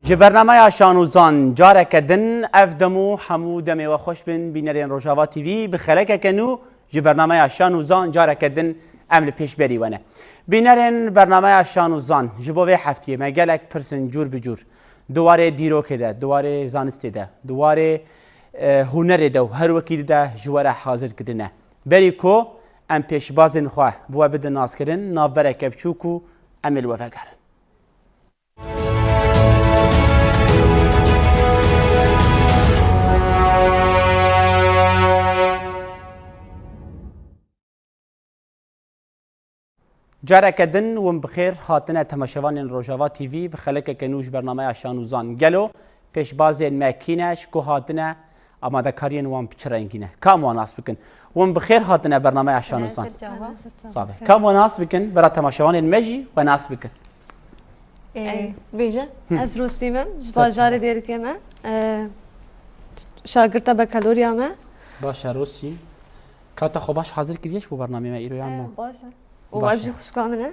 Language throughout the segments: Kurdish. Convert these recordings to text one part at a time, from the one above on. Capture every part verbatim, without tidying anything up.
Ji bernameya Şan û Zan careke din ev dem û hemû demê we xweş bin, bînerên Rojava T V bi xelekeke nû ji bernameya Şan û Zan careke din em li pêşberî we ne. Bînerên bernameya Şan û Zan, ji bo vê heftiyê me gelek pirsên cûr bi cûr di warê dîrokê de, di warê zanistê de, di warê, e, hunerê de û her wekî di de ji we re hazir kirine. Berî ku em pêşbazên xwe bi we bidin naskirin, navbereke biçûk û em ê li we vegerin. Careke din win bi xêr hatine temaşevanên Rojava T V bi xelekeke nû ji bernameya Şan û Zan. Gelo pêşbazên me kî ne, ji ku hatine, amadekariyên wan bi çi rengî ne? Kam wan nas bikin? Win bi xêr hatine bernameya Şan û Zan. Ser çava. Sabe. Kam wan nas bikin? Bera temaşevanên me jî we nas bikin. Ê, Ey. bêje. Hı. Ez Rosîm im, ji Ser bajarê çava. Dêrikê me. Ee, şagirta bekaloriya me. Baş e, Rosîm. Ka te xwe baş hazir kiriye ji bo bernameyê me îro yan Ee, ma? Baş e. Û Baş ev e. jî xwişka min e.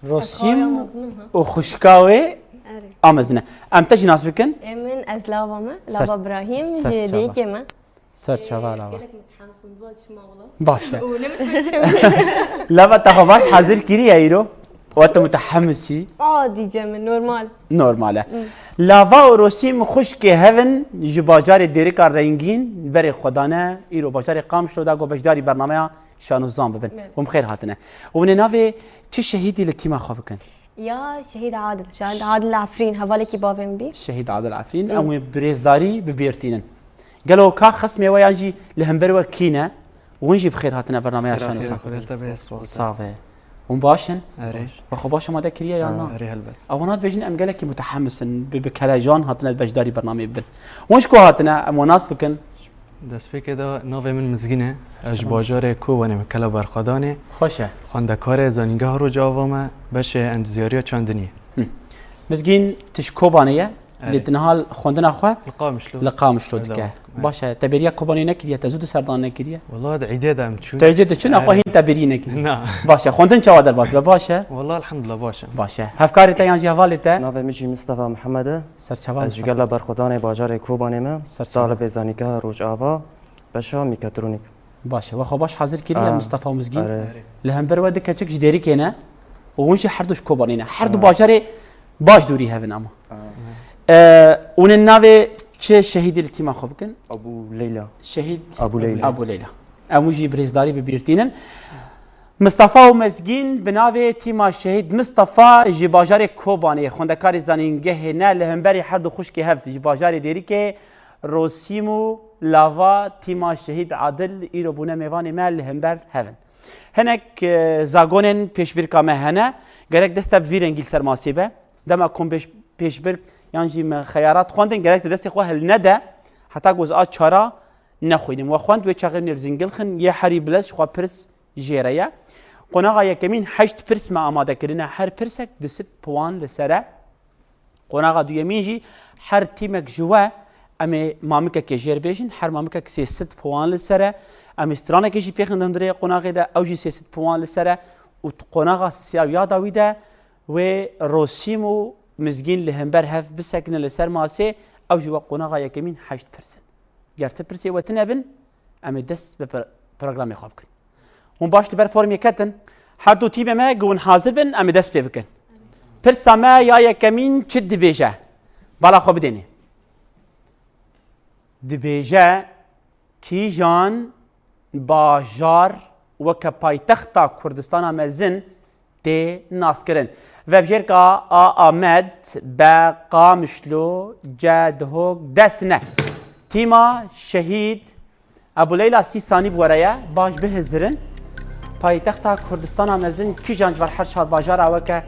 Rosîm Xwişka wê ya mezin im, ha. û xwişka wê Erê. a mezin e. Em te jî nas bikin? Ê min, ez Lava me, Ser- Lava Brahîm, Ser ji çava. Dêrikê me. Ser çava Lava. Gelek mutehemmisim, zor çima wala. Baş e. Û ne mutehemmisim. Lava te xwe baş hazir kiriye îro? Wa tu mutehemmisî? Adî cem e, normal. Normal e. Lava û Rosîm xwişkê hev in ji bajarê Dêrika Rengîn berê xwe dane. Îro bajarê Qamişlo da ku beşdarî bernameya Şan û Zan bibin. Evet. Hûn bi xêr hatine. Hûn ê navê çi şehîdî li tîma xwe bikin? Ya Şehîd Adil. Şehîd Adil Efrîn, hevalekî bavê min bî. Şehîd Adil Efrîn, Hı. em wê bi rêzdarî bi bîr tînin. Gelo ka xismê we yan jî li hember we kî ne? Win jî bi xêr hatine bernameya Şan û Zan. Xêr, xêr, xêr, xêr. Save. Hûn baş in? Erê. We xwe baş amade kiriye yan na? Erê, helbet. Ewana dibêjin em gelekî mutehemmis in, bi, bi kelecan hatine beşdarî bernameyê bibin. Hûn ji ku hatine, em we nas bikin? Destpêkê de navê min Mizgîn e. Ez ji bajarê Kobanê me, Kela Berxwedanê. Xweş e. Xwendekarê Zanîngeha Rojava me, beşê endizyariya çandiniyê. Hı. Mizgîn, tu ji Kobanê ye? Erê. Lê tu niha xwendina xwe Li Qamişlo. Li Qamişlo Erê, dike. Dawam. Baş e, te bêriya Kobanê nekiriye, te zû di serdan nekiriye? Wala di îdê de em çûn. Te îdê diçûn, Erê. xwe hîn te bêrî nekiriye. Na. Baş e, xwendin çawa derbas be, baş e? Wala elhamdulillah baş e. Baş e. Hevkarê te yan jî hevalê te? Navê min jî Mistefa Mihemed e. Ser çava Ez ji Mistefa. Gela Berxwedanê bajarê Kobanê me. Ser çava. Talibê Zanîngeha Rojava, beşa mîkatrûnîk. Baş e. We xwe baş hazir kiriye Aa, Mistefa û Mizgîn? Erê. Li hember we du keçik ji Dêrikê ne û hûn jî her du ji Kobanê ne. Her du Aa. bajarê baş dûrî hev in ama. Aa. E, hûn ê navê çi şehîdî li tîma xwe bikin? Abu Leyla. Şehîd Abu Leyla. Abu Leyla. Em wî jî bi rêzdarî bi bîr tînin. Mistefa û Mizgîn bi navê tîma Şehîd Mistefa ji bajarê Kobanê, xwendekarê zanîngehê ne, li hemberî her du xwişkê hev ji bajarê Dêrikê, Rosîm û Lava, tîma Şehîd Adil îro bûne mêvanê me, li hember hev in. Hinek, e, zagonên pêşbirka me hene. Gerek dest te bi vî rengî li ser masê be. Dema ku em pêş-, pêşbirk yan jî me xeyarat xwendin, gerek te destê xwe hilnede, heta ku ez a çara nexwînim. We xwend, wê çaxê nêr zingil xin, yê herî bilez ji xwe pirs jê re ye. Qonaxa yekemîn heşt pirs me amade kirine, her pirsek du sed puan li ser e. Qonaxa duyemîn jî her tîmek ji we, em ê mamikekê jêr bêjin, her mamikek sê sed puan li ser e. Em ê stranekê jî pêxin di hundirê qonaxê de, ew jî sê sed puan li ser e. Û qonaxa sêya ya dawî de wê Rosîm û Mizgîn li hember hev bisekinin li ser masê, ew jî we qonaxa yekemîn heşt pirs in. Ger ti pirsê we tune bin, em ê dest bi pro-, programê xwe bikin. Hûn baş li ber formê ketin. Her du tîmê me, ku hûn hazir bin, em ê dest pê bikin. Pirsa me ya yekemîn çi dibêje? Bala xwe bidênê. Dibêje, kîjan bajar weke paytexta Kurdistana Mezin tê naskirin? Vebjêrka A Amed, B Qamişlo, C Dihok, D Sine. Tîma Şehîd Ebû Leyla, sî sanî bi we re ye, baş bihizirin. Paytexta Kurdistana Mezin kîjan ji ber her çar bajara weke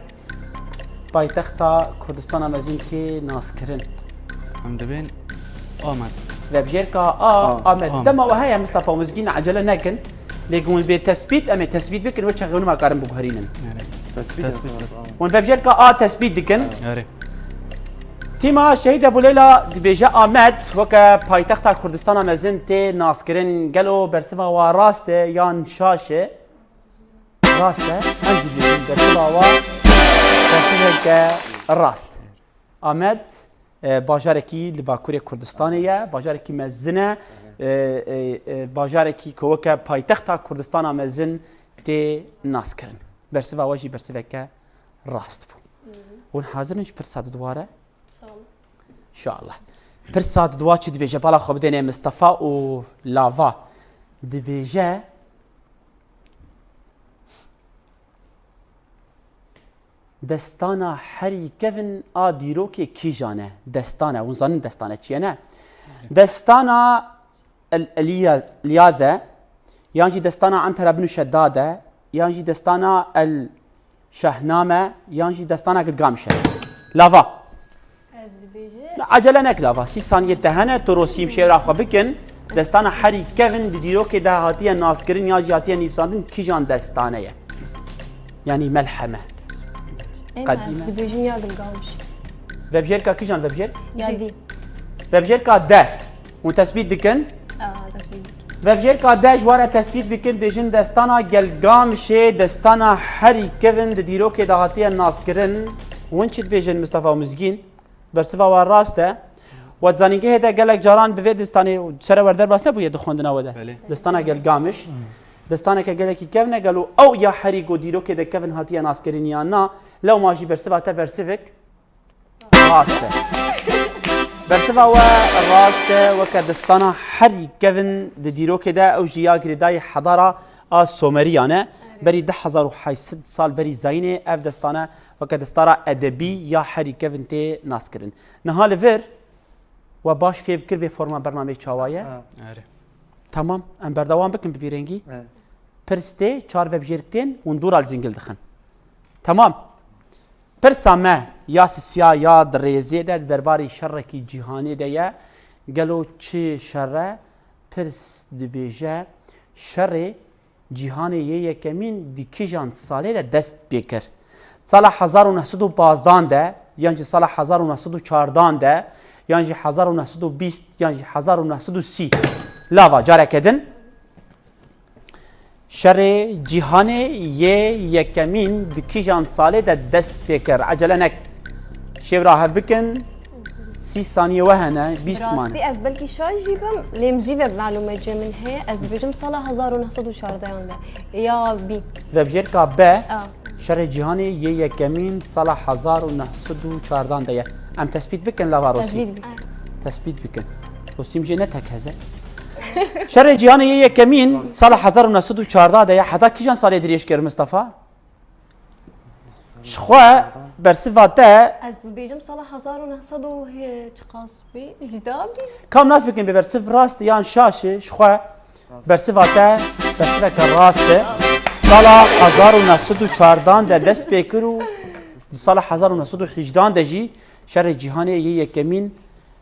paytexta Kurdistana Mezin tê naskirin? Em dibên Amed. Vebjêrka A, A, Amed. Amed. Dema we heye Mistefa û Mizgîn, ecele nekin. Lê ku hûn bê tesbît, em ê tesbît bikin, wê çaxê hûn me karin biguherînin. Erê. Tesbît Tesbît yapıyoruz, kir. Tamam. Hûn vebjêrka A tesbît dikin. Erê. Tîma Şehîd Ebû Leyla dibêje Amed weke paytexta Kurdistana Mezin tê naskirin. Gelo bersiva wa rast e yan şaş e? Rast e. Em jî dibêjin bersiva wa bersiveke rast. Amed E, bajarekî li Bakurê Kurdistanê ye, bajarekî mezin e, e, e, e, bajarekî ku weke paytexta Kurdistana mezin tê naskirin. Bersiva we jî bersiveke rast bû. Hûn hazir in ji pirsa di dware? Sağ olun. Şallah. Pirsa di dwa çi dibêje? Bala xwe bidêne Mistefa û Lava. Dibêje, destana herî kevin a dîrokê kîjan e? Destane, hûn zanin destane çi ye, ne? Destana El Eliya-, Eliyade, yan jî destana Entera binu Şedade, yan jî destana El Şehname, yan jî destana Gilgamişe. Lava. Ez dibêjim. Acele nek lava. Sî saniyê te hene, tu rosîm şêra xwe bikin. Destana herî kevin di dîrokê de hatiye naskirin ya jî hatiye nivîsandin kîjan destane ye? Yanî melheme. Ên, ez Qedîme. Dibêjim ya Gilgamiş. Vebjêrka kîjan vebjêr? Ya dî. Vebjêrka de. Hûn tespît dikin? Aa, tespît dikin. Vebjêrka de ji ware tespît bikin, bêjin destana Gelgamişê, destana herî kevin di dîrokê de hatiye naskirin. Hûn çi dibêjin Mistefa û Mizgîn? Bersiva we rast e. We di zanîngehê de gelek caran bi vê distanê sere we derbas nebûye di xwendina we de. Belê. Destana Gelgamiş. Distaneke gelekî kevin e, gelo ew ya herî ku dîrokê de kevin hatiye naskirin yan na? Lewma jî bersiva te bersivik rast e. Bersiva we rast e, weke destana herî kevin di dîrokê de, ew jî ya girêdayî hedara a Someriyan e. Berî du hezar û heyt sed sal berî zayînê ev destane weke destara edebî ya herî kevin tê naskirin. Niha li vir we baş fêm kir bê forma bernameyê çawa ye? Ha. Erê. Tamam, em berdewam bikin bi vî rengî. Evet. Pirs tê, çar vebjêrik tên, hûn dû re li zingil dixin. Tamam. Pirsa me ya sisiya ya di rêzê de, di derbarê şerekî cîhanê de ye. Gelo çi şer e? Pirs dibêje, şerê cîhanê yê yekemîn di kîjan salê de dest pê kir? Sala hezar û neh sed û pazdan de, yan jî sala hezar û neh sed û çardan de, yan jî hezar û neh sed û bîst, yan jî hezar û neh sed û sî? Lava careke din. Şerê cîhanê yê yekemîn di kîjan salê de dest pê kir? Ecele nek. Şêwra hev bikin. Sî saniye we hene, bîst mane. Rastî ez belkî şaş jî bim, lê min jî ve malûmetê min heye. Ez dibêjim sala hezar û neh sed û çardehan de. Ya bî. Vebjêrka B, A. Şerê cîhanê yê yekemîn sala hezar û neh sed û çardan de ye. Em tespît bikin lava Rosî. Tespît bikin. Tespît bikin. Rosîm jê ne tek heze. Şerê cîhanê yê yekemîn sala hezar û neh sed û çarda de ye. Heta kîjan salê dirêj kir Mistefa? Ji xwe bersiva te. Ez dibêjim sala hezar û neh sed û çiqas bî, ji da bî. Kam nas bikin bê bersiv rast e yan şaş e, ji xwe bersiva te bersiveke rast e. Sala hezar û neh sed û çardan de dest pê kir û di sala hezar û neh sed û hejdan de jî şerê cîhanê yê yekemîn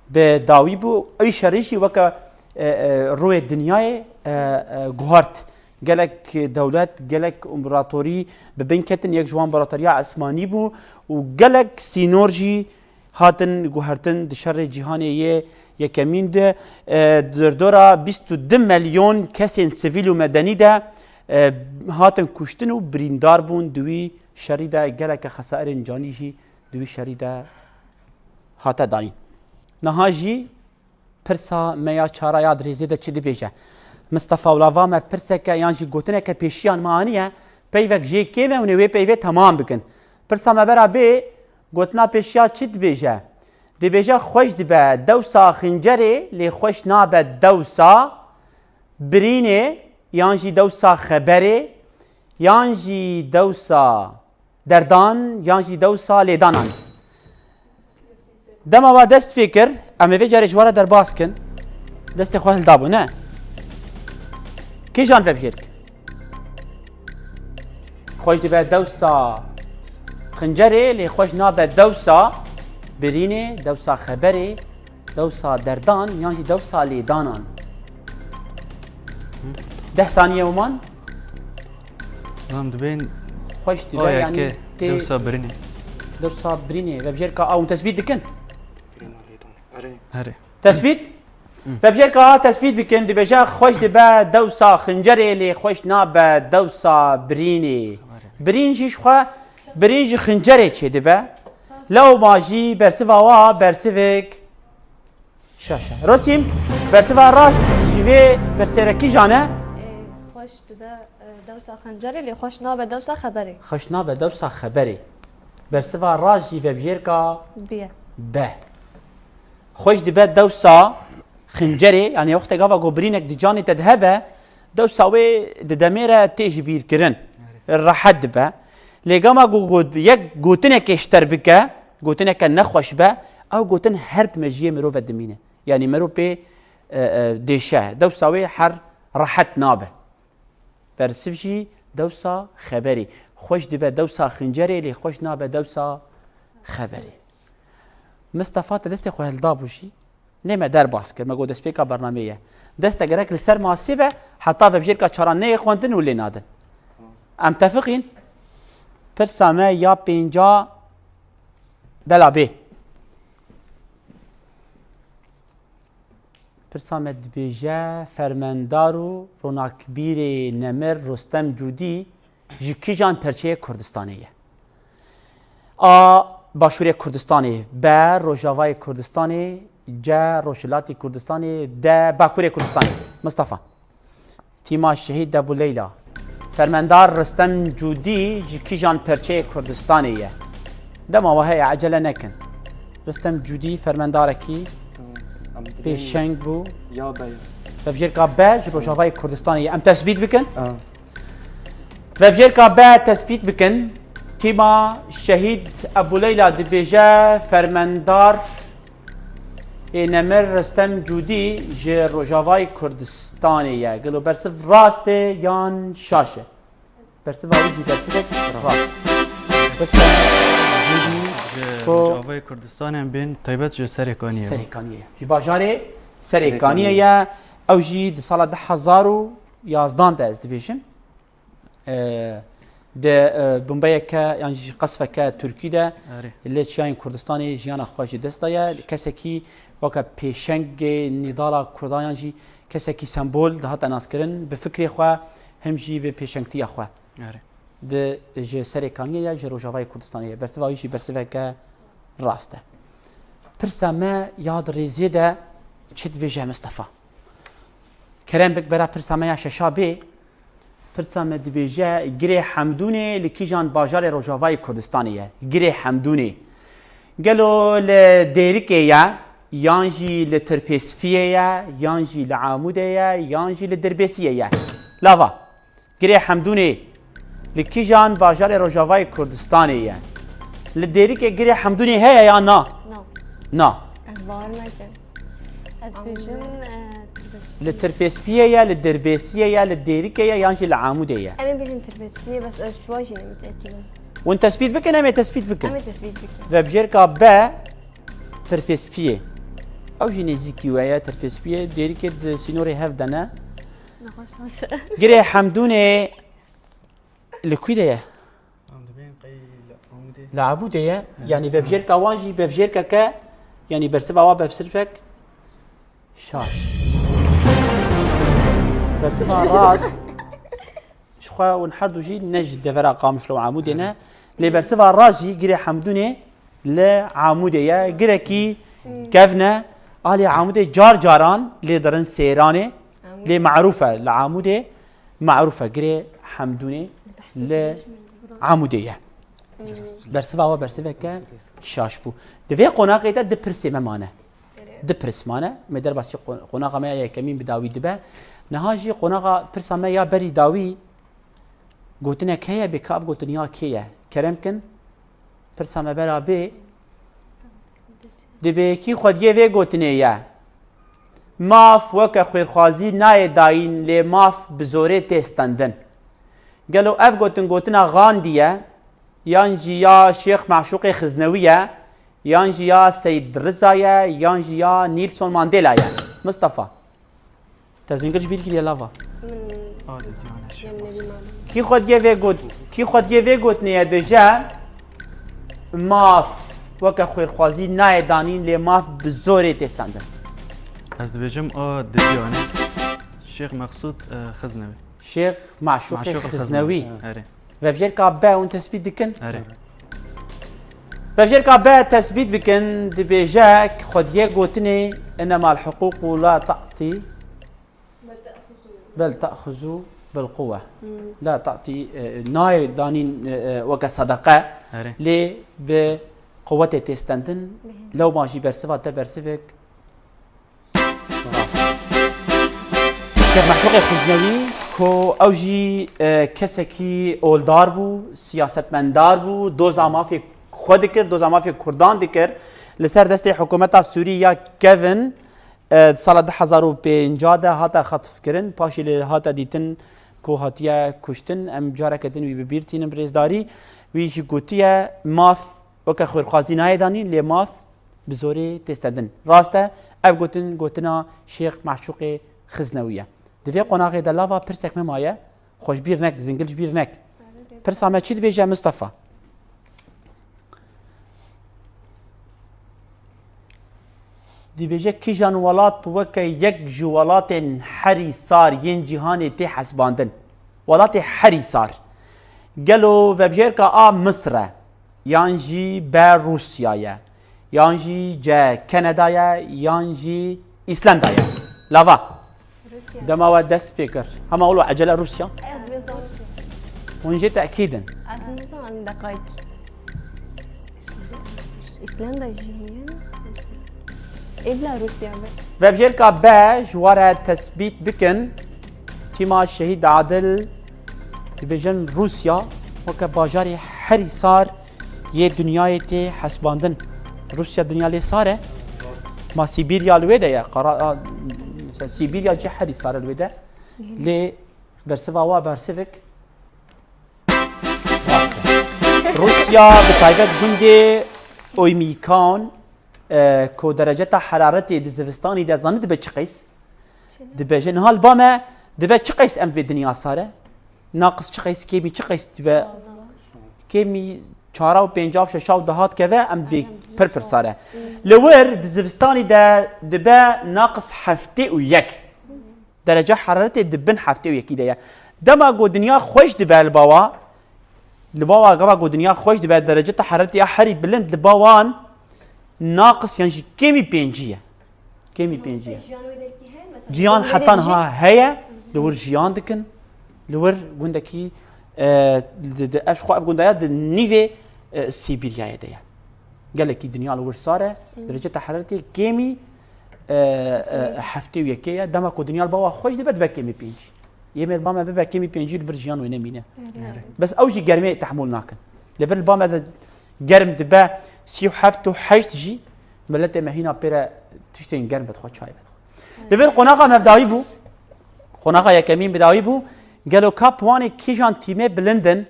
bi dawî bû. Ew şerê jî weke, e, e, rûyê dinyayê, e, e, guhart. Gelek dewlet, gelek împaratorî bi bin ketin, yek ji wan împaratoriya Esmanî bû û gelek sînor jî hatin guhertin di şerê cîhanê yê yekemîn de, e, dordora bîst û du milyon kesên sivîl û medenî de, e, hatin kuştin û birîndar bûn di wî şerî de, geleke xesairên canî jî di wî şerî de hate danîn. Niha jî pirsa me ya çara ya dirêzê de çi dibêje? Mistefa û Lava me pirseke yan jî gotineke pêşiyan me aniye, peyvek jê kêm e hûn ê wê peyvê temam bikin. Pirsa me bera bê, gotina pêşiya çi dibêje? Dibêje xweş dibe dewsa xincerê, lê xweş nabe dewsa birînê, yan jî dewsa xeberê, yan jî dewsa derdan, yan jî dewsa lêdanan. Dema we dest pê kir, em ê vê carê ji we re derbas kin. Destê xwe hildabû, ne? Kîjan vebjêrk? Xweş dibe dewsa xincerê, lê xweş nabe dewsa birînê, dewsa xeberê, dewsa derdan, yan jî dewsa lêdanan. Deh saniye û man. Tamam, dibên xweş dibe, yanî tê dewsa birînê. Dewsa birînê. Vebjêrka a hûn tespît dikin? Herê. Tespît? Vebjêrka a tespît bikin, dibêje xweş dibe dewsa xincerê, lê xweş nabe dewsa birînê. Birîn jî ji xwe, birîn ji xincerê çêdibe. Lewma jî bersiva wa bersivek şaş e. Rosîm, bersiva rast ji vê pirsêre kîjan e? Ê, xweş dibe, e, dewsa xencerê, lê xweş nabe dewsa xeberê. Xweş nabe dewsa xeberê. Bersiva rast jî vebjêrka Bê. Be. Xweş dibe dewsa xincerê, yanî wextê gava ku birînek di canê te de hebe, dewsa wê di demê re tê ji bîr kirin. Rehet dibe. Lê gama ku, ku yek gotinekê ji te re bike, gotineke nexweş be, ew gotin her di mejiyê mirov ve dimîne. Yanî mirov pê, e, e, dêşe. Dewsa wê her rehet nabe. Bersiv jî dewsa xeberê. Xweş dibe dewsa xincerê, lê xweş nabe dewsa xeberê. Mistefa te destê xwe hildabû jî, nê me derbas kir. Me got destpêka bernameyê ye. Dest te gerek li ser masê be, heta vebjêrka çaran neyê xwendin û lê nadin. Em tefiqîn? Pirsa me ya pênca bela bê. Pirsa me dibêje, fermendar û ronakbîrê nemir Rostem Cûdî ji kîjan perçeyê Kurdistanê ye? A. Başûrê Kurdistanê, B. Rojavayê Kurdistanê, C. Rojhilatê Kurdistanê, D. Bakurê Kurdistanê. Mistefa. Tîma Şehîd Ebû Leyla. Fermendar Ristem Cûdî ji kîjan perçeyê Kurdistanê ye? Dema we heye, ecele nekin. Ristem Cûdî fermendarekî Tamam. Em dibên pêşeng bû. Ya be ya. Vebjêrka B ji Rojavayê Kurdistanê ye. Em tesbît bikin. A. Vebjêrka B tesbît bikin. Tîma Şehîd Ebû Leyla dibêje fermendar ê nemir Ristem Cûdî ji Rojavayê Kurdistanê ye. Gelo bersiv rast e yan şaş e? Bersiva wî jî bersivek rast. Ristem Cûdî Ji ku Rojavayê Kurdistanê bên taybet ji Serêkaniyê ye. Serêkaniyê ye. Ji bajarê Serêkaniyê Serêkaniyê. Ye. Ew jî di sala du hezar û yazdan de ez dibêjim. E, di, e, bombeyeke yan jî qesfeke Tirkî de Erê. li çiyayên Kurdistanê jiyana xwe ji dest daye. Kesekî weke pêşengê Nîdala Kurdan yan jî kesekî sembol dihate naskirin bi fikrê xwe, him jî bi pêşengtiya xwe. Erê. Di, ji Serêkaniyê ye, ji Rojavayê Kurdistanê ye. Bersiva wî jî bersiveke rast e. Pirsa me ya di rêzê de çi dibêje Mistefa? Kerem bik bera pirsa me ya şeşa bê. Pirsa me dibêje, Girê Hemdûnê li kîjan bajarê Rojavayê Kurdistanê ye? Girê Hemdûnê. Gelo li Dêrikê ye, yan jî li Tirpêspiyê ye, yan jî li Amûdê ye, yan jî li Dirbêsiyê ye? Lava. Girê Hemdûnê li kîjan bajarê Rojavayê Kurdistanê ye? Li Dêrikê Girê Hemdûnê heye ya na? Na. Na. Ez bawer nakim. Ez Em bêjim, e, Tirbêspiyê. Li Tirpêspiyê ye, li Dirbêsiyê ye, li Dêrikê ye, yan jî li Amûdê ye? Em ê bêjin Tirbêspiyê, bes ez ji wa jî ne mitekîd im. Hûn tesbît bikin, em ê tesbît bikin. Em ê tesbît bikin. Vebjêrka B, Tirpêspiyê. Ew jî nêzîkî we ye, Tirpêspiyê, Dêrikê di sînorê hev de ne. Nexweş naşe. Girê Hemdûnê li kû de ye? Em dibên qey li Amûdê. Li Amûdê ye. Hı. Yanî vebjêrka wan jî bevjêrkeke, yanî bersiva wa bevsirfek şaş. Bersiva rast. Ji xwe hûn her du jî ne ji devera Qamişlo û Amûdê ne. Lê bersiva rast jî Girê Hemdûnê li Amûdê ye. Girekî kevn e. Alî Amûdê car caran lê dirin sêranê. Lê merûf e li Amûdê. Merûf e, Girê Hemdûnê li Amûdê ye. Bersiva we bersiveke şaş bû. Di vê qonaxê de du pirsê me mane. Du pirs mane. Me derbasî qo-, qonaxa me ya yekemîn bi dawî dibe. Niha jî qonaxa pirsa me ya berî dawî gotinek heye, bê ka ev gotin ya kê ye? Kerem kin, pirsa me bera bê. Dibê kî xwediyê vê gotinê ye? Maf weke xwêrxwazî nayê dayîn, lê maf bi zorê tê stendin. Gelo ev gotin gotina Gandî ye, yan jî ya Şêx Meşûqê Xiznewî ye, yan jî ya Seyd Riza ye, yan jî ya Nelson Mandela ye? Mistefa. Te zingir ji bîr kiriye lava. Min A, di diyane şey. Min nebî malim. Kî xwediyê vê got, kî xwediyê vê gotinê ye dibêje, maf weke xwêrxwazî nayê danîn, lê maf bi zorê tê stendin. Ez dibêjim A, di diyane. Şêx Meqsûd, e, Xiznewî. Şêx Meşûqê Meşûqê Xiznewî. Xiznewî, erê. Vevjêrka B hûn tespît dikin? Erê. Vevjêrka B tesbît bikin, dibêje xwediyê gotinê, "Innema l-huququ la ta'ti, bel ta'xuzu bil quwwe." La ta'ti, e, nayê danîn, e, e, weke sedeqe, Erê. lê bi quwetê tê stendin, Bihîst. lewma jî bersiva te bersivek Şêx Meşûqê Xiznewî, ku ew jî, e, kesekî oldar bû, siyasetmendar bû, doza mafê xwe dikir, doza mafê Kurdan dikir. Li ser destê hikûmeta Sûrî ya kevin, e, di sala du hezar û pênc de hate xetfkirin, paşê lê hate dîtin ku hatiye kuştin. Em careke din wî bi bîr tînin, birêzdarî. Wî jî gotiye, maf weke xêrxwazî nayê danîn, lê maf bi zorê tê stendin. Rast e, ev gotin, gotina Şêx Meşûqê Xiznewî ye. Di vê qonaxê de lava pirsek me maye, xwe ji bîr nek, zingil ji bîr nek. Pirsa me çi dibêje Mistefa? Dibêje kîjan welat weke yek ji welatên herî sar yên cîhanê tê hesbandin? Welatê herî sar. Gelo vebjêrka A Misir e? Yan jî B Rûsya ye, yan jî C Kanada ye, yan jî Îslanda ye. Lava. Rûsya. Dema we dest pê kir. Hema wilo ecele Rûsya. Ez vê zan. Hûn jê tekîd in. Ez nizanim deqayk. Îslanda jî heye. Ê bila Rûsya be. Vebjêrka B ji we re tesbît bikin. Tîma Şehîd Adil dibêjin Rûsya weke bajarê herî sar yê dinyayê tê hesbandin. Rûsya dinya lê sar e. Ma Sîbîrya li wê de ye. Qara, a, mesela Sîbîrya cî herî sar e li wê de. Lê bersiva wa bersivik. Rûsya bi taybet gundê Oymyakon, e, ku dereceta heraretê di zivistanî de zanî dibe çi qeys? Dibêje, niha li ba me dibe çi qeys em vê dinya sar e? Naqis çi qeys, kêmî çi qeys dibe? Kêmî çara û pênca û şeşa û dahat keve em vê pir pir sar e. Li wir di zivistanî de dibe naqis heftê û yek. Derece heraretê di bin heftê û yekî de ye. Dema ku dinya xweş dibe li ba wa, li ba wa gava ku dinya xweş dibe, dereceta heraretê ya herî bilind li ba wan naqis yan jî kêmî pêncî ye. Kêmî pêncî ye. Jiyan wê derkî heye, mesela Jiyan gundê heta jî niha heye, li wir jiyan dikin, li wir gundekî, e, di, di, ev ji xwe ev gundaya di nîvê, e, Sîbîryayê de ye. Gelekî dinya li wir sar e, dereceta heraretê kêmî, e, e, heftê û yekê ye. Dema ku dinya li ba wa xweş dibe, dibe kêmî pêncî. Yê mêr ba me bibe kêmî pêncî, li vir jiyan wê nemîne. Erê. Bes ew jî germê tehmûl nakin. Li vir li ba me de germ dibe sî û heft û heşt jî, miletê me hîna pê re tiştên germ vedixwe, çay vedixwe. Li vir qonaxa me bi dawî bû. Qonaxa yekemîn bi dawî bû. Gelo ka piwanê kîjan tîmê bilind in?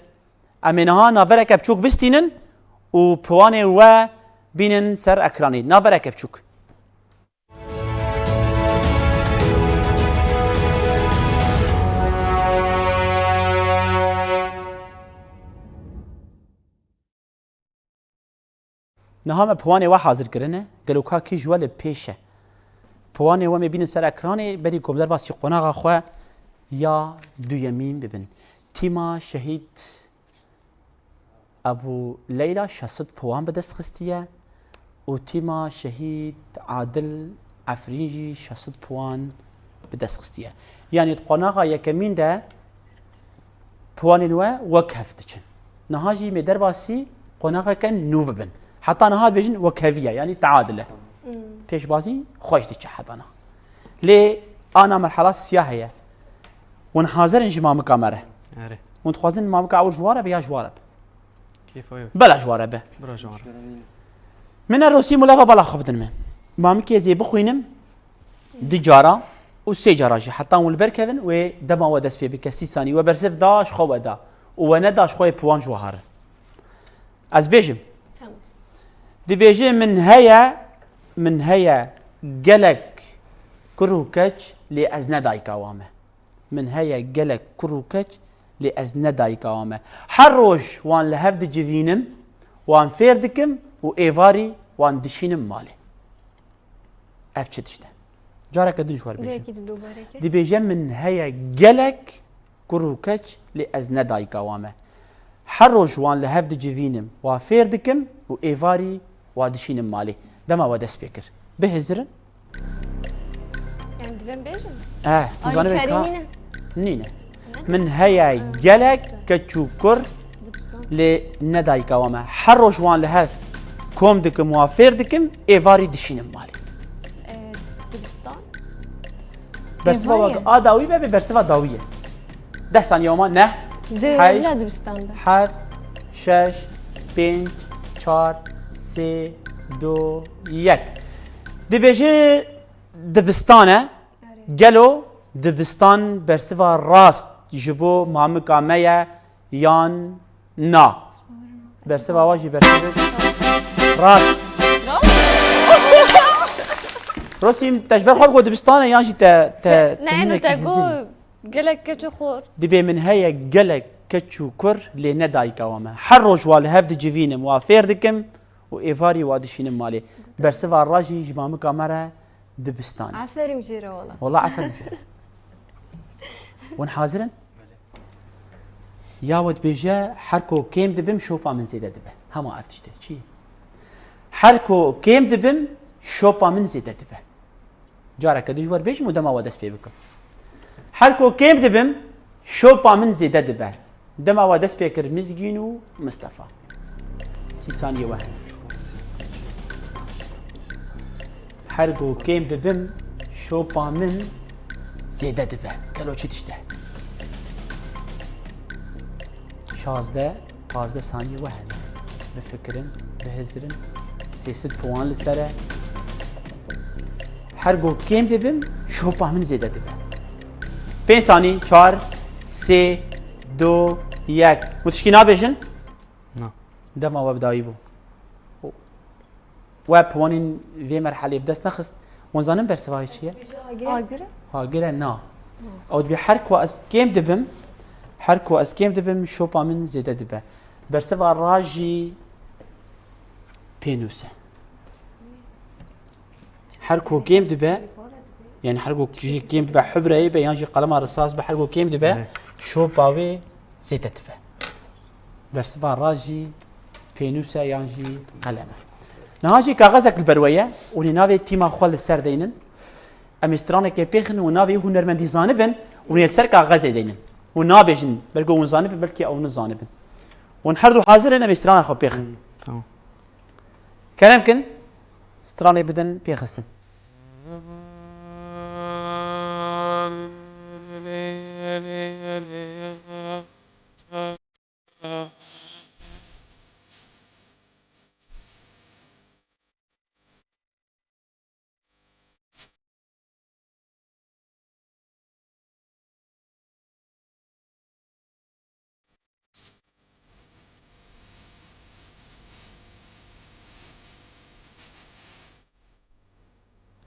Em ê niha navereke biçûk bistînin û piwanê we bînin ser ekranê. Navereke biçûk. Niha me piwanê we hazir kirine, gelo ka kî ji we li pêş e? Piwanê we me bînin ser ekranê, berî ku em derbasî qonaxa xwe ya duyemîn bibin. Tîma Şehîd Ebû Leyla şeş sed puan bi dest xistiye û tîma Şehîd Adil Efrîn jî şeş sed puan bi dest xistiye. Yanî di qonaxa yekemîn de puanên we wek hev diçin. Niha jî me derbasî qonaxeke nû bibin. Heta niha dibêjin wek heviye, yanî teadil e. Pêşbazî xweş diçe heta niha. Lê ana merhela siya heye. Hûn hazir in ji mamika me re? Erê. Hûn dixwazin mamika ew ji wa re be ya ji wa re be? Kêfa wê. Bela ji wa re be. Bira ji wa re. Min e rosî mûleva bala xwe bidin me. Mamikê ez ê bixwînim, du cara û sê cara jî. Heta hûn li ber kevin, wê dema we dest pê bike, sî sanî. We bersiv da, ji xwe we da. Û we neda, ji xwe yê piwan ji we harin. Ez bêjim. Tamam. Dibêje min heye, min heye gelek kur û keç, lê ez ne dayika wan me. Min heye gelek kur û keç, lê ez ne dayika wan me. Her roj wan li hev dicivînim, wan fêr dikim û êvarî wan dişînim malê. Ev çi tişt e? Careke din ji we re bêjim. Dibêje min heye gelek kur û keç, lê ez ne dayika wan me. Her roj wan li hev dicivînim, wa fêr dikim û êvarî wa dişînim malê. Dema we dest pê kir. Bihizir in. Yani divên bêjin. Eh, tu zanî ka nîne. Min heye gelek keç û kur lê ne dayika wa me. Her roj wan li hev kom dikim, wa fêr dikim, êvarî dişînim malê. Ee, dibistan. Bersiva wa a dawî be, bê bersiva dawî ye. Deh saniye ama ne. Di, ne dibistan be. Heft, şeş, pênc, çar, sê, du, yek. Dibêje dibistan e. Gelo dibistan bersiva rast ji bo mamika me ye yan na? Bersiva wa jî bersiva rast. Rosîm, te ji ber xwe got dibistan e yan jî te te Ne, eno te got gelek keçê xor. Dibê min heye gelek keç û kur lê ne dayika wa me. Her roj wa li hev dicivînim, wa fêr dikim û êvarî wa dişînim malê. Bersiva rast jî ji mamika me re dibistan e. Aferin jê re wala. Wala aferin jê re. Hûn hazir in? Ya we dibêje, her ku kêm dibim, şopa min zêde dibe. Hema ev tişt e. Çi? Her ku kêm dibim, şopa min zêde dibe. Careke din ji we re bêjim û dema we dest pê bikim. Her ku kêm dibim, şopa min zêde dibe. Dema we dest pê kir Mizgîn û Mistefa. Sî saniye we hene. Her ku kêm dibim, şopa min zêde dibe. Gelo çi tişt e? Şazdeh, pazdeh saniye we hene. Bifikirin, bihizirin. Sê sed puan li ser e. Her ku kêm dibim, şopa min zêde dibe. Pênc sanî, çar, sê, du, yek. Hûn tişkî nabêjin? Na. Dema we bi dawî bû. We piwanên vê merhelê bi dest nexist. Hûn zanin bersivahî çi ye? Agir e? Agir e, na. Ew dibê her ku ez kêm dibim, her ku ez kêm dibim, şopa min zêde dibe. Bersiva rast jî pênûs e. Her ku kêm dibe, yani her ku jî kêm dibe, hubreyê be yan jî qelema risas be, her ku kêm dibe, Evet. şopa wê zêde dibe. Bersiva rast jî pênûs e yan jî qelem e. Niha jî kaxezek li ber we ye, hûn ê navê tîma xwe li ser deynin. Em ê stranekê pêxin û navê hunermendî zanibin, hûn ê li ser kaxezê deynin. Hûn nabêjin, belkî hûn zanibin, belkî ew nizanibin. Hûn her du hazir in, em ê strana xwe pêxin. Tamam. Kerem kin, stranê bidin pêxistin.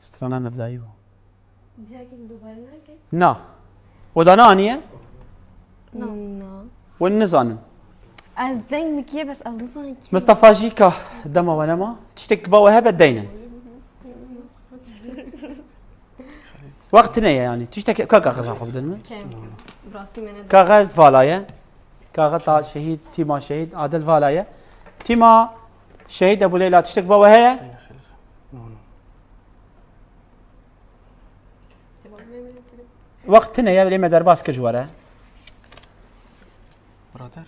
Strana navdayî bû. Cihakî min dubare nake? Na. We da neaniye? Na. We nizanin. Ez deng dikiye bes ez nizanim kî. Mistefa jî ka dema we nema. Tiştek ba we hebe deynin. Wext tine ye yani. Tiştek ka kaxeza xwe bidin min. Rastî me ne. Kaxez vala ye. Kaxeta şehîd, tîma şehîd, Adil vala ye. Tîma şehîd Ebu Leyla tiştek ba we heye? Wext tine ye, lê me derbas kir ji we re. Birader.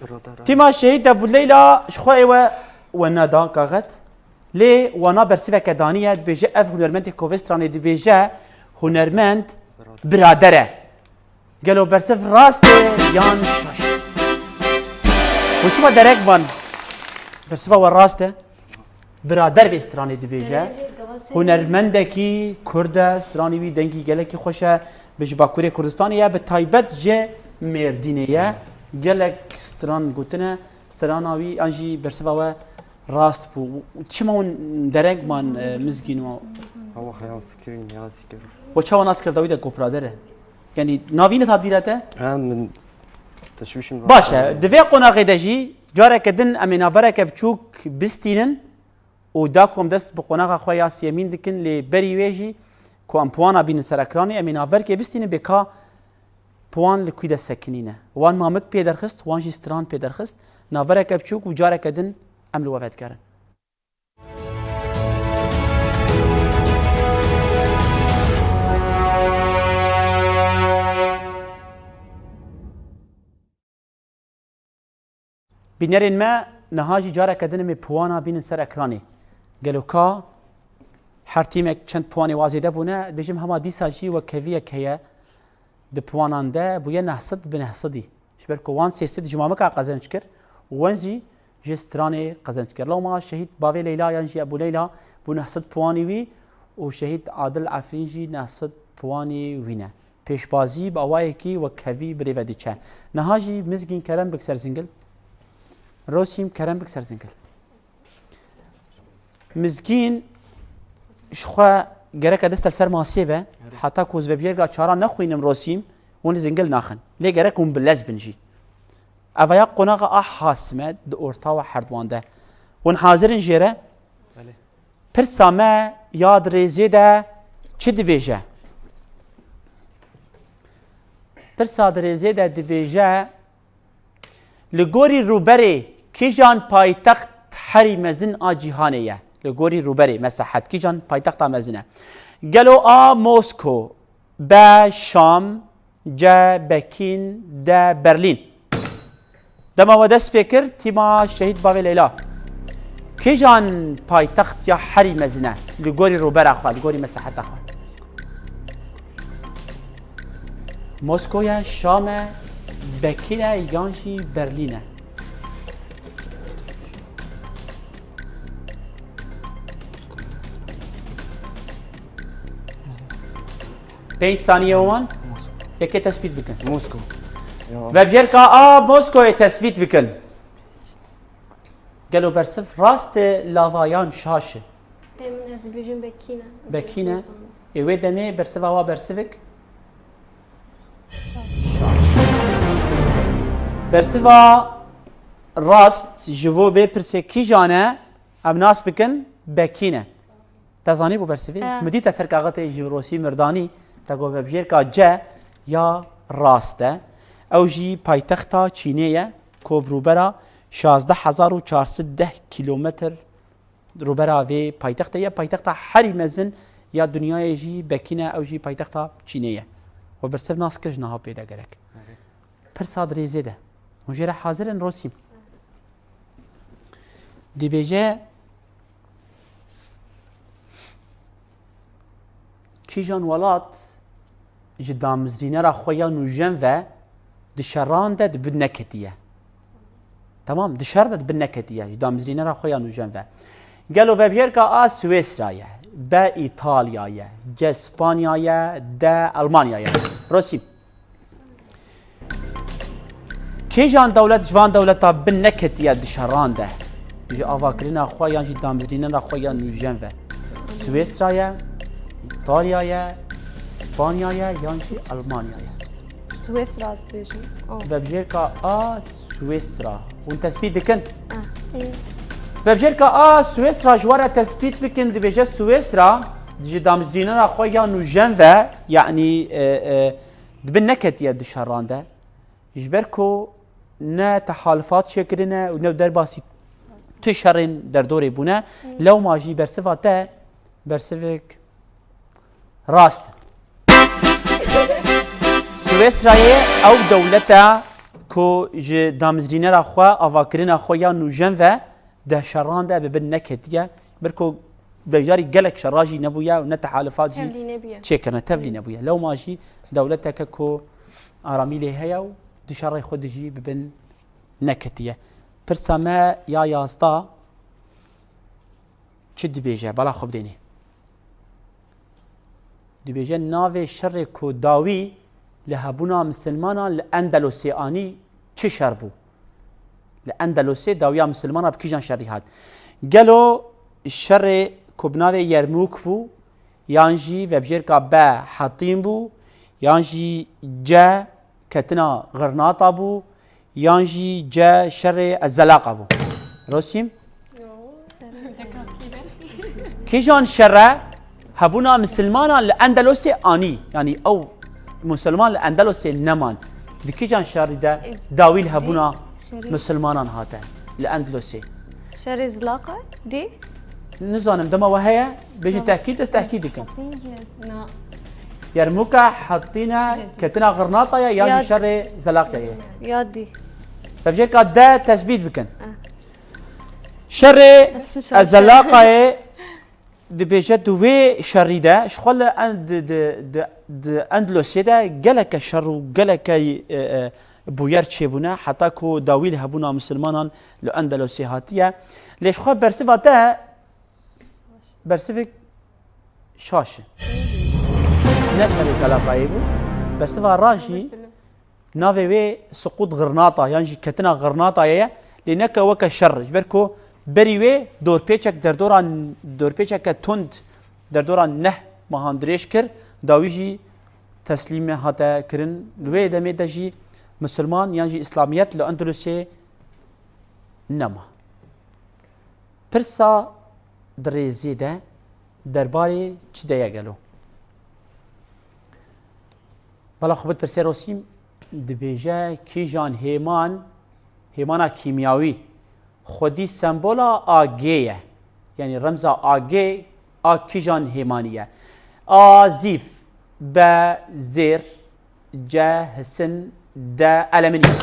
Birader. Tîma şehîd Ebu Leyla ji xwe ê we, we neda kaxet. Lê wana bersiveke daniye, dibêje ev hunermendê ku vê stranê dibêje hunermend birader e. Gelo bersiv rast e yan şaş? Û çima derek ban? Bersiva we rast e. Birader vê stranê dibêje. Hunermendekî Kurd e, stranî wî dengî gelekî xweş e. Bi ji Bakurê Kurdistanê ye, bi taybet ji Mêrdînê ye. Gelek stran gotine, strana wî an jî bersiva we rast bû. Çima hûn dereng man, e, Mizgîn û Hava xeyal fikirî niyazî kir. We çawa nas kir dawî de ku birader e? Yanî navî ne tat bîra te? Em min teşwîşim Baş e, di vê qonaxê de jî careke din em ê navbereke biçûk bistînin û da ku em dest bi qonaxa xwe ya siyemîn dikin, lê berî wê jî ku em puana bînin ser ekranê, em ê navberkê bistînin bê ka Piwan li kû de sekinîne? Wan Mamik pê derxist, wan jî stran pê derxist. Navereke biçûk û careke din em li we vedigerin. Bînerên me, niha jî careke din em ê piwana bînin ser ekranê. Gelo ka her tîmek çend piwanê wa zêde bûne, dibêjim hema dîsa jî wekheviyek heye di piwanan de, bûye neh sed bi neh sedî. Ji ber ku wan sê sed ji Mamika qezenc kir, wan jî ji stranê qezenc kir. Lewma Şehîd Bavê Leyla yan jî Ebû Leyla bû neh sed piwanî wî û Şehîd Adil Efrîn jî neh sed piwanî wî ne. Pêşbazî bi awayekî wekhevî bi rê ve diçe. Niha jî Mizgîn, kerem bik ser zingil. Rosîm, kerem bik ser zingil. Mizgîn, ji xwe gereke dest li ser masê be, heta ku ez vebijêrga çara nexwînim Rosîm, hûn li zingil naxin. Lê gerek hûn bi lez bin jî. Eva ya qonaxa a hasime di orta we herduwan de. Hûn hazir in jê re? Belê. Pirsa me ya di rêzê de çi dibêje? Pirsa di rêzê de dibêje, li gorî rûberê kîjan paytext herî mezin a cîhanê ye? Li gorî rûberê, mesehet, kîjan paytexta mezin e? Gelo A, Mosko, B, Şam, C, Bekîn, D, Berlîn. Dema we dest pê kir, tîma Şehîd Bavê Leyla. Kîjan paytext ya herî mezin e li gorî rûbera xwe, li gorî meseheta xwe? Mosko ye, Şam e, Bekîn e yan jî Berlîn e? Pênc saniye wan. Mosko. Yekê tespît bikin. Mosko. Ya. Vebjêrka A, Moskoyê tespît bikin. Gelo bersiv rast e, lava yan şaş e? Pê min ez dibêjim Bekîn e. Bekîn e. Ê wê demê bersiva wa bersivik? Bersiva rast ji bo vê pirsê kîjan e? Em nas bikin, Bekîn e. Te zanî bû bersivê? He. Min dî te ser kaxetê ji Rosî Mirdanî, te got vebjêrka C ya rast e. Ew jî paytexta Çînê ye, ku bi rûbera şazdeh hezar û çar sed deh kîlometr rûbera vê paytextê ye. Paytexta herî mezin ya dinyayê jî Bekîn e, ew jî paytexta Çînê ye. We bersiv nas kir, ji niha pê de gerek. Erê. Pirsa di rêzê de. Hûn jê re hazir in, Rosîm? Dibêje, kîjan welat ji damezrînera xwe ya nûjen ve di şeran de di bin neketiye? Temam, di şer de di bin neketiye, ji damezrînera xwe ya nûjen ve. Gelo vebjêrka A Swêsra ye, B Îtalya ye, C Spanya ye, D Elmanya ye? Rosîm. Kêjan dewlet ji van dewleta bin neketiye di şeran de? Ji avakirina xwe yan jî damezrînina xwe ya nûjen ve. Swêsra ye, Îtalya ye, Spanya ye yan jî Elmanya ye? Swêsra ez dibêjim. Oh. Vebjêrka A Swêsra. Hûn tespît dikin? Ah. Vebjêrka A Swêsra ji we re tespît bikin, dibêje Swêsra ji damezrînina xwe ya nûjen ve, yanî, e, e, di bin neketiye di şeran de. Ji ber ku ne tehalifat çêkirine û ne derbasî tu şerên derdorê bûne, lewma jî bersiva te bersivek rast. Swêsrayê ew dewlete ku ji damezrînera xwe, avakirina xwe ya nûjen ve di şeran de bi bin neketiye. Ber ku bejarî gelek şera jî nebûye û ne tehalifat jî çêkirine, tevlî nebûye. Lewma jî dewleteke ku aramî lê heye û di şerê xwe de jî bi bin neketiye. Pirsa me ya yazda çi dibêje? Bala xwe bidênê. Dibêje navê şerê ku dawî li hebûna misilmanan li Endelosê anî çi şer bû? Li Endelosê dawiya misilmana bi kîjan şerî hat? Gelo şerê ku bi navê Yermûk bû, yan jî vebjêrka B Hetîn bû, yan jî C ketina Xirnata bû, yan jî C şerê Ezzelaqa bû? Rosîm? Kîjan şere hebûna misilmanan li Endelosê anî? Yanî ew Musulman li Endelosê neman. Di kîjan şerî de dawî li hebûna Şerî. Musulmanan hate li Endelosê? Şerê Zilaqay dî? Nizanim, dema we heye, bêjin Tamam. Tehkîd, ez tehkîd dikim. Hatîn jî, na. Yermûka Hatîne ketina Xirnata ye yan Ya jî şerê Zelaqya ye? Ya dî. Pevcêka de tesbît bikin. Eh. Şerê Ez suçam. Zelaqayê dibêje di wê şerî de, ji xwe li en-, di, di, di, di Endilosê de geleke şer û geleke, e, e, bûyer çêbûne, heta ku dawî li hebûna misilmanan li Endilosê hatiye. Lê ji xwe bersiva te, bersivek şaş e. Ne şerê Zelaqayê bû. Bersiva ra jî navê wê Siqût Xirnata yan jî Ketina Xirnatayê ye, lê neke weke şer. Ji ber ku berî wê dorpêçek derdora, dorpêçeke tund derdora neh mehan dirêj kir, dawî jî teslîme hate kirin. Li wê demê de jî misilman yan jî îslamiyet li Endilusê nema. Pirsa di rêzê de derbarê çi de ye gelo? Bala xwe bid pirsê Rosîm, dibêje kîjan hêman, hêmana kîmyawî xwedî sembola A G ye. Yanî remza A G a kîjan hêmanî ye? A zîv, B zêr, C hisin, D elemînyum.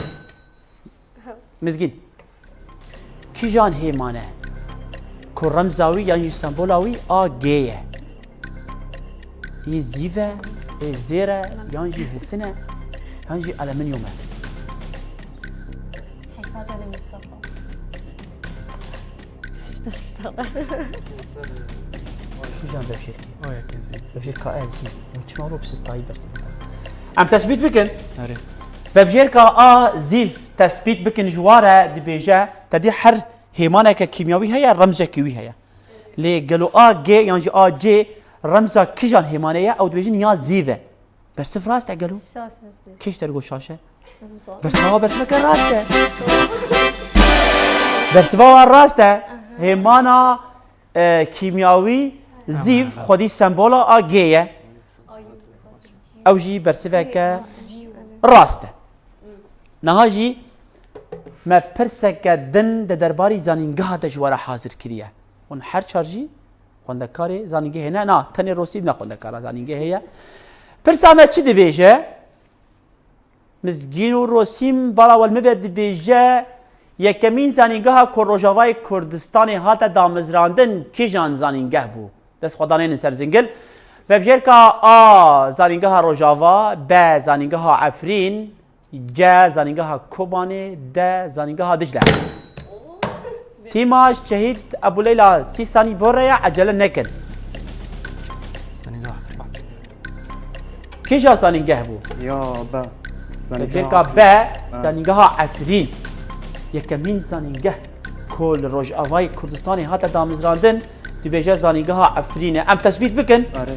Mizgîn. Kîjan hêman e ku remza wî yan jî sembola wî A G ye? Yê zîv e, ê zêr e, yan jî hisin e, yan jî alüminyum e? Heyfa Deli Mustafa. Kîjan bevşêrkî? Aya kezî. Bevşêrka e zîv. Hûn çima wilo bi sistayî bersê bikin? Em tesbît bikin. Erê. Vebjêrka A zîv tesbît bikin ji wa re dibêje, te dî her hêmaneke kîmyawî heye, remzekî wî heye. Lê gelo A G yan jî A C remza kîjan hêmanê ye? Ew dibêjin ya zîv e. Bersiv rast e gelo? Şaş ez dibêjim. Kê ji te re got şaş e? Em zalim. Bersiva bersiveke rast e. Bersiva wan rast e. Aha. Hêmana, e, kîmyawî zîv xwedî sembola A G ye. Ew jî bersiveke rast e. Niha jî me pirseke din di derbarî zanîngeha de ji we re hazir kiriye. Hûn her çar jî xwendekarê zanîngehê ne, na, tenê Rosîm ne xwendekara zanîngehê ye. Pirsa me çi dibêje? Mizgîn û Rosîm bala we li min be dibêje, yekemîn zanîngeha ku Rojavayê Kurdistanê hate damizrandin kîjan zanîngeh bû? Dest xwe danênin ser zingil. Vebjêrka A, zanîngeha Rojava, B, zanîngeha Efrîn, C, zanîngeha Kobanê, D, zanîngeha Dicle. Tîma Şehîd Ebû Leyla, sî sanî bore ye, ecele nekin. Zanîngeha Efrîn. Kîja zanîngeh bû? Ya B. Zanîngeha Vebjêrka Efrîn. B, Ha. zanîngeha Efrîn. Yekemîn zanîngeh ku li Rojavayê Kurdistanê hate damizrandin, dibêje zanîngeha Efrîn e. Em tesbît bikin. Erê.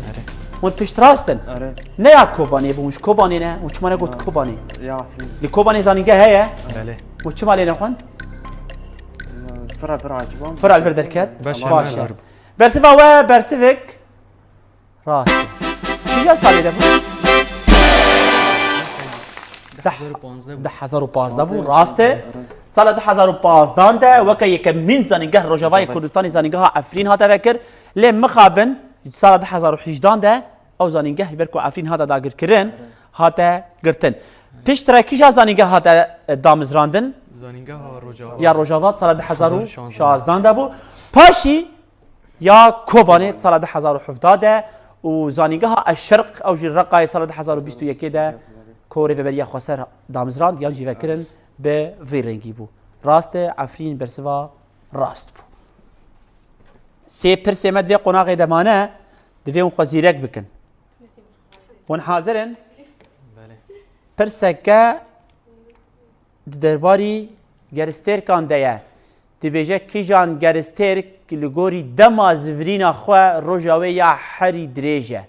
Hûn piştrast in. Erê. Ne ya Kobanê bû, hûn ji Kobanê ne. Hûn çima negot Ya. Kobanê? Ya Efrîn. Li Kobanê zanîngeh heye? Belê. Hûn çima lê nexwend? Ya, fira, fira eciban. Fira li vir derket? Beş Baş e. Erê. Bersiva we bersivek rast e. Kîja salê de bû? Deh hezar û pazdeh bû. Deh hezar û pazdeh bû, rast e. Sala du hezar û pazdan de weke yekemîn zanîngeh Rojavayê Kurdistanê zanîngeha Efrîn hate vekir. Lê mixabin, sala du hezar û hejdan de ew zanîngeh ji ber ku Efrîn hate dagirkirin, hate girtin. Piştre kîja zanîngeh hate, e, damizrandin? Zanîngeha Rojava. Ya Rojava sala du hezar û şazdan de bû. Paşî ya Kobanê sala du hezar û hevdeh de û zanîngeha Eşşerq ew jî Reqayê sala du hezar û bîst û yekê de ku Rêveberiya Xweser damizrand yan jî vekirin bi vî rengî bû. Rast e, Efrîn bersiva rast bû. Sê pirsê me di vê qonaxê de mane, divê hûn xwe zîrek bikin. Hûn hazir in? Belê. Pirseke di derbarî geristêrkan de ye. Dibêje kîjan geristêrk li gorî dema zivirîna xwe roja wê ya herî dirêj e?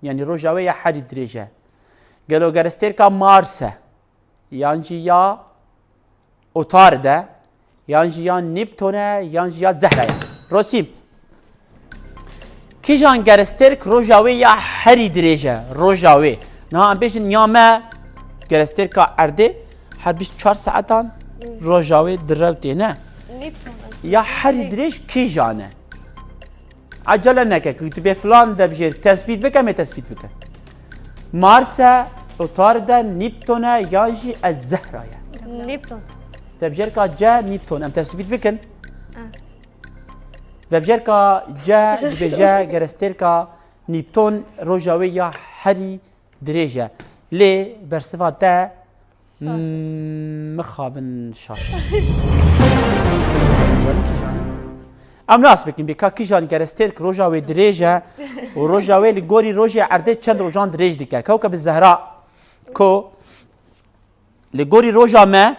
Yanî roja wê ya herî dirêj e. Gelo geristêrka Mars e? Yan jî ya Otarid e? Yan jî ya Nîpton e? Yan jî ya Zehra ye? Rosîm. Kîjan geristêrk roja wê ya herî dirêj e? Roja wê. Niha em bêjin ya me gerestêrka erdê her bîst û çar saetan roja wê direwtê ne. Neptun. Ya herî dirêj kîjan e? Ecele neke ku tu bê filan vebjêr tespît bike, em ê tespît bikin. Mars e, Ûtarîd e, Neptun e, yan jî Ez-Zehra ye? Neptun. Vebjêrka C Neptun. Em tespît bikin. Ah. Vebjêrka C dibêje gerestêrka Neptun roja wê ya herî dirêj e. Lê bersiva te, hmm, mixabin şaş. Zanî kîjan e? Em nas bikin bê ka kîjan gerestêrk roja wê dirêj e û roja wê li gorî rojê erdê çend rojan dirêj dike. Kewkeb Zehra ku li gorî roja me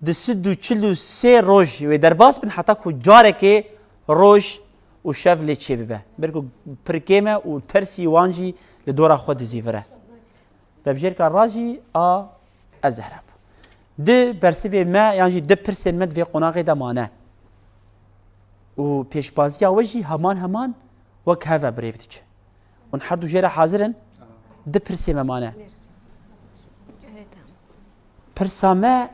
di sed û çil û sê roj wê derbas bin heta ku carekê roj û şev lê çêbibe. Ber ku pir kêm e û tersî wan jî li dora xwe dizîvire. Vebjêrka rast jî A Ez-Zehra bû. Di bersivê me yan jî di pirsên me di vê qonaxê de mane. Û pêşbaziya we jî heman heman wek hev e bi rêv diçe. Hûn her du jê re hazir in? Di pirsê me mane. Pirsa me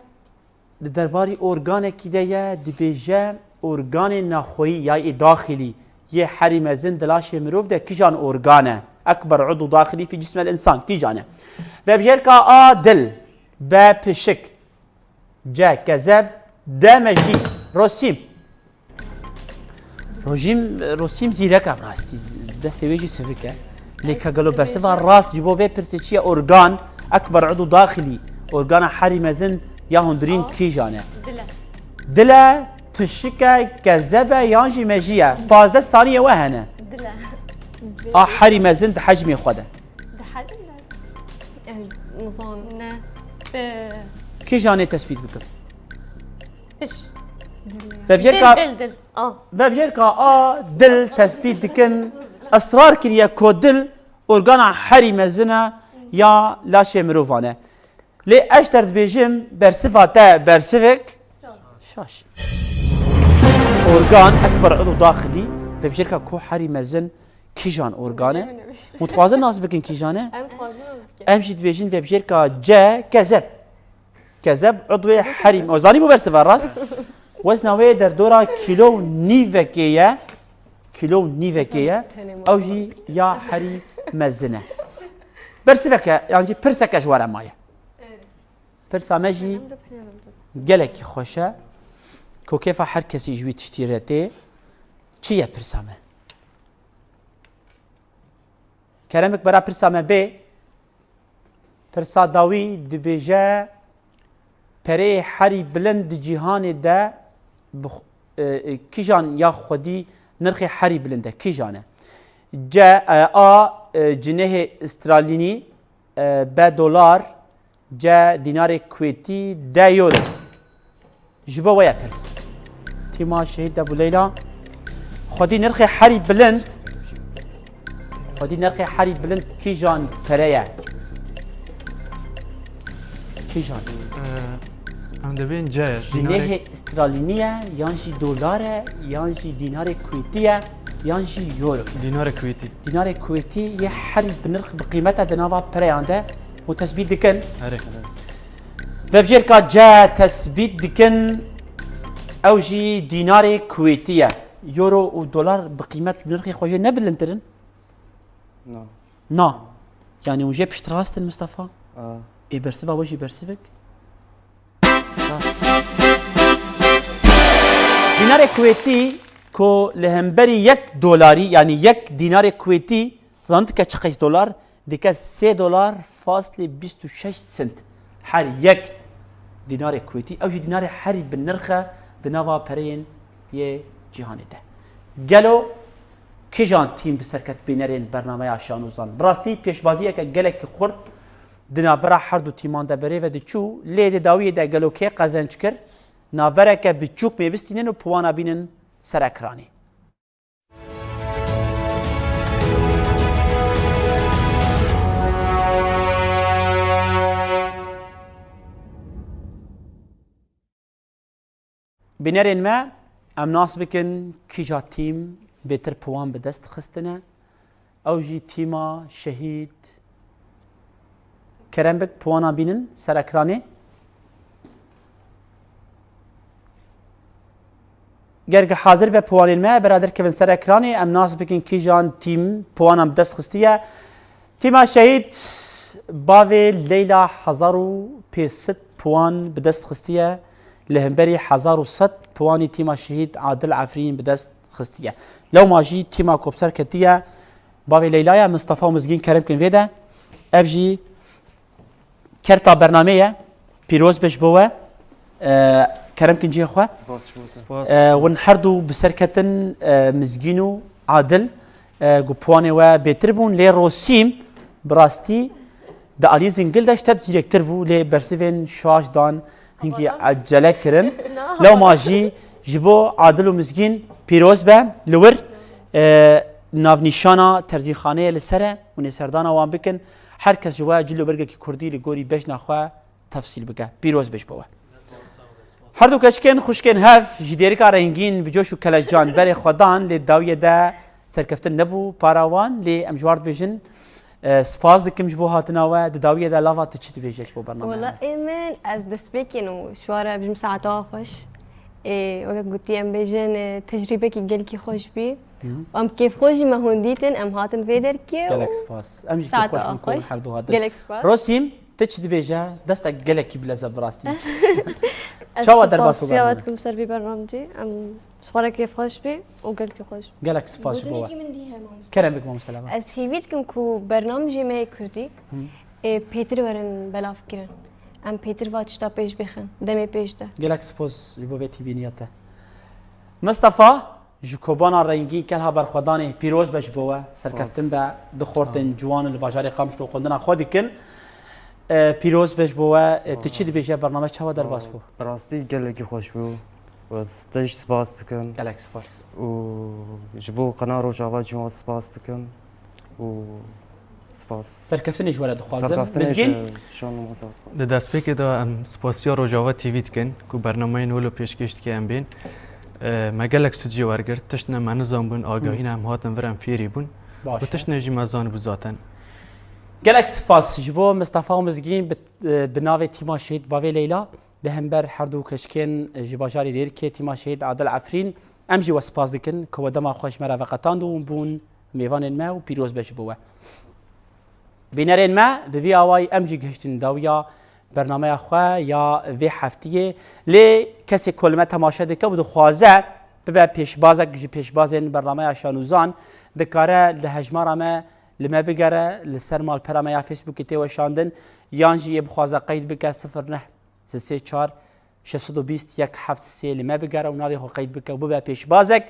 di derbarî organekî de ye, dibêje organê nexweyî ya yê daxilî yê herî mezin di laşê mirov de kîjan organ e? Ekber udw daxilî fî cismel însan kîjan e? Vebjêrka A dil, B pişik, C kezeb, D mejî, rosîm. Rojîm, rosîm zîrek e bi rastî. Destê wê jî sivik e. Lê ka gelo bersiva rast ji bo vê pirsê çi ye? Organ, ekber udw daxilî. Organa herî mezin ya hundirîn kîjan e? Dil e. Dil e, pişik e, kezeb e yan jî mejî ye? Pazdeh saniyê we hene. Dil e. A herî mezin di hecmê xwe de. Di hecm de. Ez nizanim. Ne. Bi- Kîjan ê tespît bikim? Piş. Vebjêrka Dil, dil, dil. A. Vebjêrka A dil tespît dikin. Israr kiriye ku dil organa herî mezin e ya laşê mirovan e. Lê ez ji te re dibêjim bersiva te bersivek şaş. Organ, ekber udw daxilî, vebjêrka ku herî mezin kîjan organ e? Hûn dixwazin nas bikin kîjan e? Em dixwazin nas bikin. Em jî dibêjin vebjêrka C kezeb. Kezeb udwê herî, o zanî bû bersiva rast. Wezna wê derdora kîlo û nîvekê ye. Kîlo û nîvekê ye. Ew jî ya herî mezin e. Bersiveke, yan jî pirseke ji we re maye. Pirsa me jî gelekî xweş e. Ku kêfa her kesî ji wî tiştî re tê. Çi ye pirsa me? Keremik bera pirsa me bê. Pirsa dawî dibêje, pereyê herî bilind di cîhanê de bi xw-, e, e, kîjan ya xwedî nirxê herî bilind e? Kîjan e? C, e, A, e, cinehê îstralînî, e, B, dolar, C, dînarê kuwêtî, D, euro. Ji bo we ye pirs. Tîma Şehîd Ebû Leyla. Xwedî nirxê herî bilind. Xwedî nirxê herî bilind kîjan pere ye? Kîjan? Ee, em dibên C. Cinehê îstralînî ye, yan jî dolar e, yan jî dînarê kuwêtî ye, yan jî euro ye. Dînarê kuwêtî. Dînarê kuwêtî yê herî bi nirx, bi qîmet e di nava pereyan de û tesbît dikin. Erê. Vebjêrka C tesbît dikin, ew jî dînarê kuwêtî ye. Euro û dolar bi qîmet nirxê xwe jê ne bilindtir in? Na. Na. Yanî hûn jê piştrast in, Mistefa? A. Ê bersiva we jî bersivek? Dînarê kuwêtî ku li hemberî yek dolarî, yanî yek dînarê kuwêtî, zanî dike çi qeys dolar? Dike sê dolar faslê bîst û şeş sent her yek dînarê kuwêtî. Ew jî dînarê herî bi nirx e di nava pereyên yê cîhanê de. Gelo kîjan tîm bi ser ket bînerên bernameya Şanûzan? Bi rastî pêşbaziyeke gelekî xurt di navbera her du tîman de bi rê ve diçû, lê di dawiyê de gelo kê qezenc kir? Navbereke biçûk pê bistînin û piwana bînin ser ekranê. Bînerên me, em nas bikin kîja tîm bêtir piwan bi dest xistine. Ew jî tîma Şehîd Kerem bik, puwana bînin ser ekranê. Ger hazir be puwanên me, bera derkevin ser ekranê, em nas bikin kîjan tîm puwanan bi dest xistiye. Tîma Şehîd bavê Leyla hezar û pênc sed puwan bi dest xistiye. Li hemberî hezar û sed puwanî tîma Şehîd Adil Efrîn bi dest xistiye. Lewma jî tîma ku bi ser ketiye bavê Leyla ye, Mistefa û Mizgîn, kerem kin vê de. Ev jî kerta bernamê ye. Pîroz be ji bo we. E, kerem kin cihê xwe. Spas ji bo te. Spas. E, hûn her du bi ser ketin, e, Mizgîn û Adil, e, ku puwanê we bêtir bûn, lê Rosîm bi rastî di alî zingil de ji te bi zîrektir bû, lê bersivên şaş dan, hingî ecele kirin. Lewma jî ji bo Adil û Mizgîn pîroz be li wir, e, navnîşana terzîxaneyê li ser e, hûn ê serdana wan bikin. Her kes ji we cil û bergekî kurdî li gorî bejna xwe tefsîl bike. Pîroz be ji bo we. Her du keçikên xwişkên hev ji dêrika rengîn bi coş û kelecan berê xwe dan, lê dawiyê de serkeftin nebû para wan, lê em ji wan re dibêjin, e, spas dikim ji bo hatina we. Di dawiyê de lava tu çi dibêje ji bo bername? Wela ê min, ez destpêkên û ji we re bijim saeta xweş. Ê, weke gotî em bêjin, e, tecrûbekî gelkî xweş bî. Hı. Em kêfxweş jî me hûn dîtin, em hatin vê derkê. Gelek spas. Em jî kêfxweş bûn ku hûn her du hatin. Gelek spas. Rosîm, tu çi dibêje? Destek gelekî bileze bi rastî. Ez çawa derbas bû spasiya we dikim ser vî bernamecî. Em ji xwe re kêfxweş bî û gelkî xweş. Gelek spas ji bo we. Gotinekî min dî heye mamoste. Kerem bik mamoste Lava. Ez hêvî dikim ku bernamecê me yê kurdî, Hı. ê, pêtir werin belav kirin. Em pêtir va tişta pêş bixin, demê pêş de. Gelek spas ji bo vê tîbîniya te. Mistefa, ji Kobana Rengîn Kelha Berxwedanê pîroz be ji bo we. Serkeftin be, du xortên ciwan li bajarê Qamişlo xwendina xwe dikin. E, pîroz be ji bo we. E, tu çi dibêje, bername çawa derbas bû? Bi rastî gelekî xweş bû. Ez te jî spas dikim. Gelek spas. Û ji bo qena Rojava jî wan spas dikim. Û spas. Serkeftinê ji we re dixwazim. Serkeftinê Mizgîn? Ji şan û masa dixwazim. Di destpêkê de em spasiya Rojava T V dikin ku bernameyên wilo pêşkêş dike em bên. E, me gelek sûd jê wergirt. Tiştine me nizanbûn, agahî ne, em hatin vir em fêrî bûn. Baş e. Û tiştine jî me zanibû zaten. Gelek spas ji bo Mistefa û Mizgîn bi, bi navê Tîma Şehîd Bavê Leyla. Li hember her du keçikên ji bajarê Dêrikê, Tîma Şehîd Adil Efrîn, em jî we spas dikin ku we dema xwe ji me re veqetand û bûn mêvanên me û pîroz be ji bo we. Bînerên me, bi vî awayî em jî gihiştin dawiya bernameya xwe ya vê heftiyê. Lê kesê ku li me temaşe dike û dixwaze bibe pêşbazek ji pêşbazên bernameya Şanûzan, dikare li hejmara me li me bigere, li ser malpera me ya Facebookê tê weşandin, yan jî yê bixwaze qeyd bike sifir neh sê sê çar şeş sed û bîst yek heft sê li me bigere û navê xwe qeyd bike û bibe pêşbazek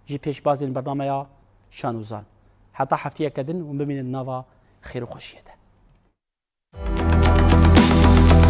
ji pêşbazên bernameya Şanûzan. Heta heftiyeke din hûn bimînin nava xêr û xweşiyê de.